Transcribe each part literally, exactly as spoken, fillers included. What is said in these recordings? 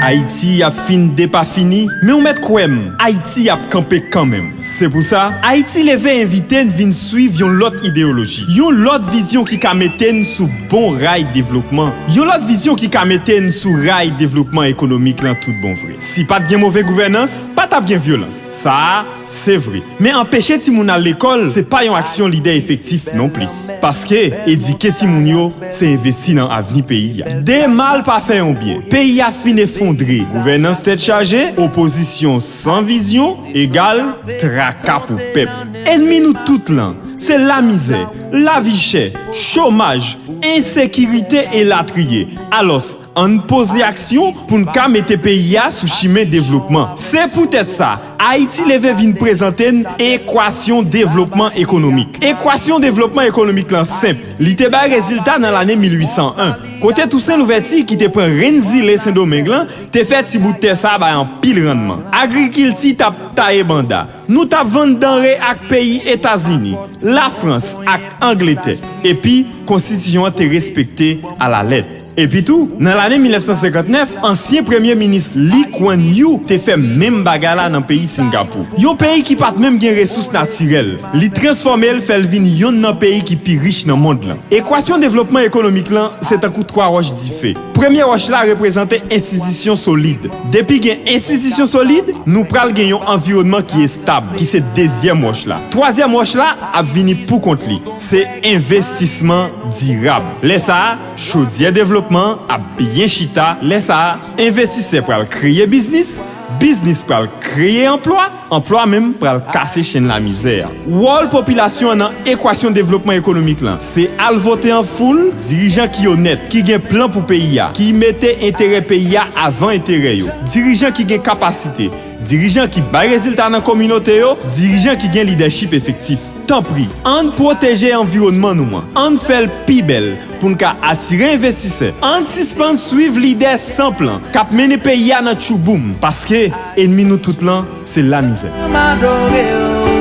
Ayiti ap fin depafini, men ou mèt kwè m, Ayiti ap kanpe kanmenm. Se pou sa, Ayiti Leve envite n vin swiv yon lòt ideyoloji, yon lòt vizyon ki ka mete n sou bon ray devlopman, yon lòt vizyon ki ka mete n sou ray devlopman ekonomik lan tout bon vre. Si pa t gen move gouvènans, pa t ap gen vyolans. Sa a, se vre. Men anpeche timoun al lekòl, se pa yon aksyon lidè efektif nonplis. Paske, edike timoun yo, se envesti nan avni peyi a. De mal pa fè yon byen. Peyi a fin efondre. Gouvènans tèt chaje, opozisyon san vizyon, egal traka pou pèp. Ènmi nou tout lan, se lamizè, lavi chè, chomaj, ensekirite elatriye. Alòs, ann poze aksyon pou n ka mete peyi a sou chimen devlopman. Se poutèt sa, Ayiti Leve vin prezante n ekwasyon devlopman ekonomik. Ekwasyon devlopman ekonomik lan senp. Li te bay rezilta nan lane mil uit san en, kote Tousen Louvèti, ki te pran renn zile Sendomeng lan, te fè ti bout tè sa a bay anpil rannman. Agrikilti t ap taye banda. Nou t ap vann danre ak peyi Etazini, Lafrans ak Angletè. Epi, konstitisyon an te respekte alalèt. Epitou, nan lane mil nèf san senkant nèf, ansyen premye minis Lee Kuan Yew te fè menm bagay la nan peyi Singapou. Yon peyi ki pa t menm gen resous natirèl, li transfòme l, fè l vin yonn nan peyi ki pi rich nan mond lan. Ekwasyon devlopman ekonomik lan se tankou twa wòch dife. Premye wòch la reprezante enstitisyon solid. Depi gen enstitisyon solid, nou pral gen yon anviwònman ki estab, ki se dezyèm wòch la. Twazyèm wòch la ap vini pou kont li. Se envestisman dirab. Lè sa a, chodyè devlopman an ap byen chita. Lè sa a, envestisè pral kreye biznis, biznis pral kreye anplwa, anplwa menm pral kase chenn lamizè a. Wòl popilasyon an nan ekwasyon devlopman ekonomik lan, se al vote an foul, dirijan ki onèt, ki gen plan pou peyi a, ki mete enterè peyi a avan enterè yo, dirijan ki gen kapasite, dirijan ki bay rezilta nan kominote yo, dirijan ki gen lidèchip efektif. Tanpri, ann pwoteje anviwònman nou an, ann fè l pi bèl pou n ka atire envestisè. Ann sispann swiv lidè san plan k ap mennen peyi a nan tchouboum, paske ènmi nou tout lan, se lamizè. M adore w,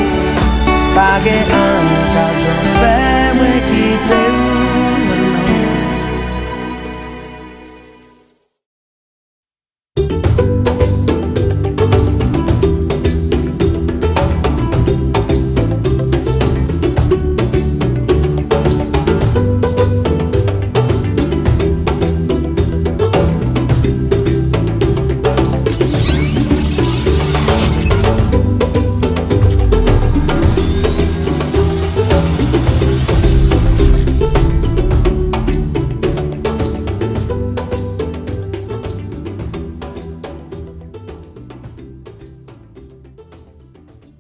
pa gen anyen k ap janm fè